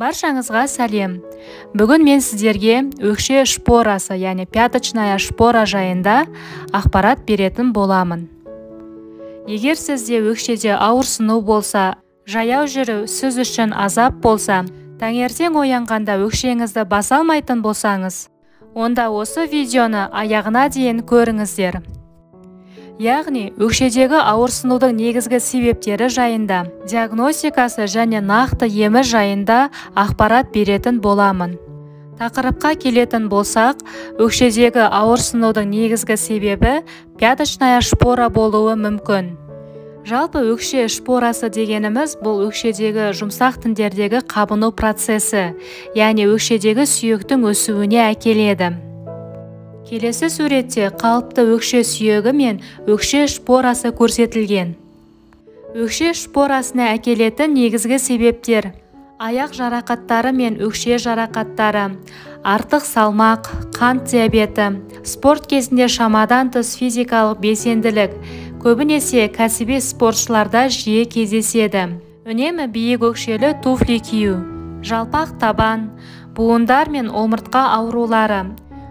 Баршаңызға сәлем. Бүгін мен сіздерге өкше шпорасы, яғни пяточная шпора жайында ақпарат беретін боламын. Егер сізде өкшеде ауырсыну болса, жаяу жүру сіз үшін азап болса, таңертең оянғанда өкшеңізді баса алмайтын болсаңыз, онда осы видеоны аяғына дейін көріңіздер. Яғни, өкшедегі ауырсынудың негізгі себептері жайында, диагностикасы және нақты емі жайында ақпарат беретін боламын. Тақырыпқа келетін болсақ, өкшедегі ауырсынудың негізгі себебі пяточная шпора болуы мүмкін. Жалпы өкше шпорасы дегеніміз бұл өкшедегі жұмсақ тіндердегі қабыну процесі, яғни өкшедегі сүйектің өсуіне әкеледі. Келесі суретте қалыпты өкше сүйегі мен өкше шпорасы көрсетілген. Өкше шпорасына әкелетін негізгі себептер: аяқ жарақаттары мен өкше жарақаттары, артық салмақ, қант диабеті, спорт кезінде шамадан тыс физикалық белсенділік, көбінесе кәсіби спортшыларда жиі кездеседі. Үнемі биік өкшелі туфли кию, жалпақ табан, буындар мен омыртқа аурулары.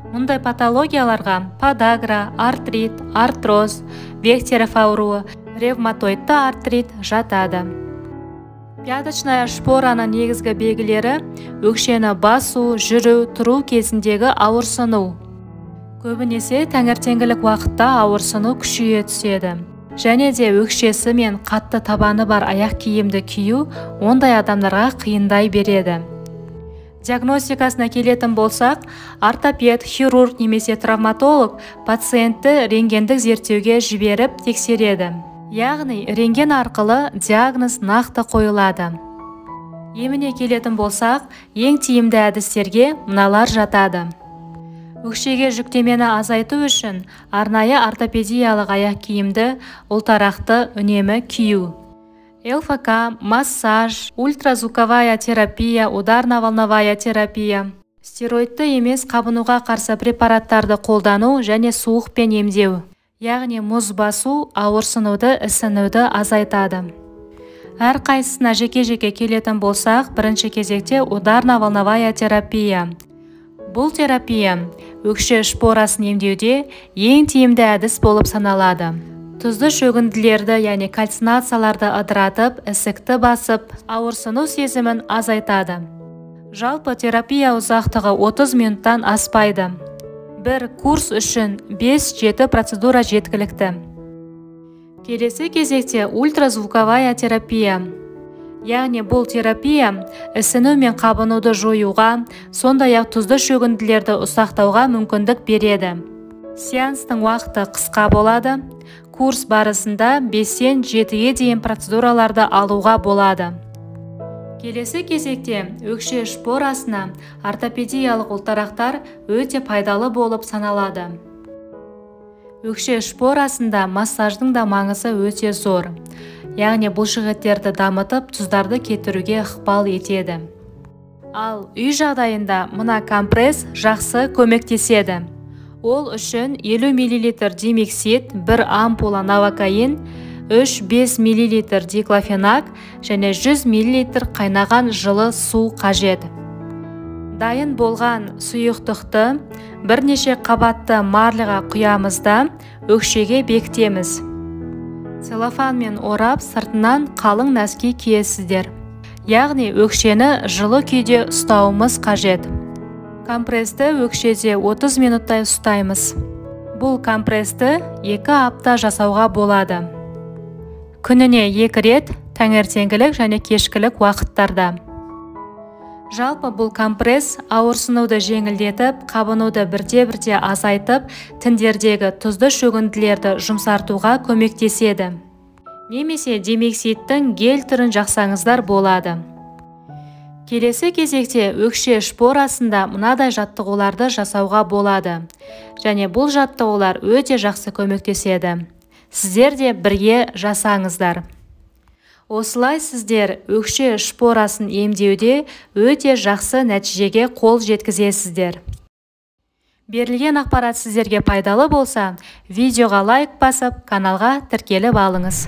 Мұндай патологияларға подагра, артрит, артроз, Бехтерев ауруы, ревматоидты артрит жатады. Пяточная шпораның негізгі белгілері өкшені басу, жүру, тұру кезіндегі ауырсыну. Көбінесе таңертеңгілік уақытта ауырсыну күшейе түседі. Және де өкшесі мен қатты табаны бар аяқ киімді кию ондай адамдарға қиындай береді. Диагностикасына келетін болсақ, ортопед, хирург немесе травматолог пациентті рентгендік зерттеуге жіберіп тексереді. Яғни рентген арқылы диагноз нақты қойылады. Еміне келетін болсақ, ең тиімді әдістерге мыналар жатады. Өкшеге жүктемені азайту үшін арнайы ортопедиялық аяқ киімді, ұлтарақты үнемі кию. ЛФК, массаж, ультразвуковая терапия, ударно-волновая терапия, стероидты емес қабынуға қарсы препараттарды қолдану және суықпен емдеу, яғни мұз басу ауырсынуды, ісінуді азайтады. Әрқайсысына жеке-жеке келетін болсақ, бірінші кезекте ударно-волновая терапия. Бұл терапия өкше шпорасын емдеуде ең тиімді әдіс болып саналады. Тұзды шөгінділерді, яғни кальцинацияларды ыдыратып, ісікті басып, ауырсыну сезімін азайтады. Жалпы терапия ұзақтығы 30 минуттан аспайды. Бір курс үшін 5-7 процедура жеткілікті. Келесі кезекте ультразвуковая терапия. Яғни бұл терапия ісіну мен қабынуды жоюға, сондай-ақ тұзды шөгінділерді ұсақтауға мүмкіндік береді. Сеанстың уақыты қысқа болады. Курс барысында 5-тен 7-ге дейін процедураларды алуға болады. Келесі кезекте өкше шпорасына ортопедиялық ұлтарақтар өте пайдалы болып саналады. Өкше шпорасында массаждың да маңызы өте зор. Яғни бұлшықеттерді дамытып, тұздарды кетіруге ықпал етеді. Ал үй жағдайында мына компресс жақсы көмектеседі. Ол үшін 50 мл димексид, 1 ампула новокаин, 3-5 мл диклофенак және 100 мл қайнаған жылы су қажет. Дайын болған сұйықтықты бірнеше қабатты марлеға құямыз да өкшеге бекітеміз. Целлофанмен орап, сыртынан қалың нәски киесіздер. Яғни өкшені жылы күйде ұстауымыз қажет. Компресті өкшеде 30 минуттай ұстаймыз. Бұл компресті 2 апта жасауға болады. Күніне 2 рет, таңертеңгілік және кешкілік уақыттарда. Жалпы бұл компресс ауырсынуды жеңілдетіп, қабынуды бірте-бірте азайтып, тіндердегі тұзды шөгінділерді жұмсартуға көмектеседі. Немесе димексидтің гель түрін жақсаңыздар болады. Келесі кезекте өкше шпорасында мынадай жаттығуларды жасауға болады. Және бұл жаттығулар өте жақсы көмектеседі. Сіздер де бірге жасаңыздар. Осылай сіздер өкше шпорасын емдеуде өте жақсы нәтижеге қол жеткізесіздер. Берілген ақпарат сіздерге пайдалы болса, видеоға лайк басып, каналға тіркеліп алыңыз.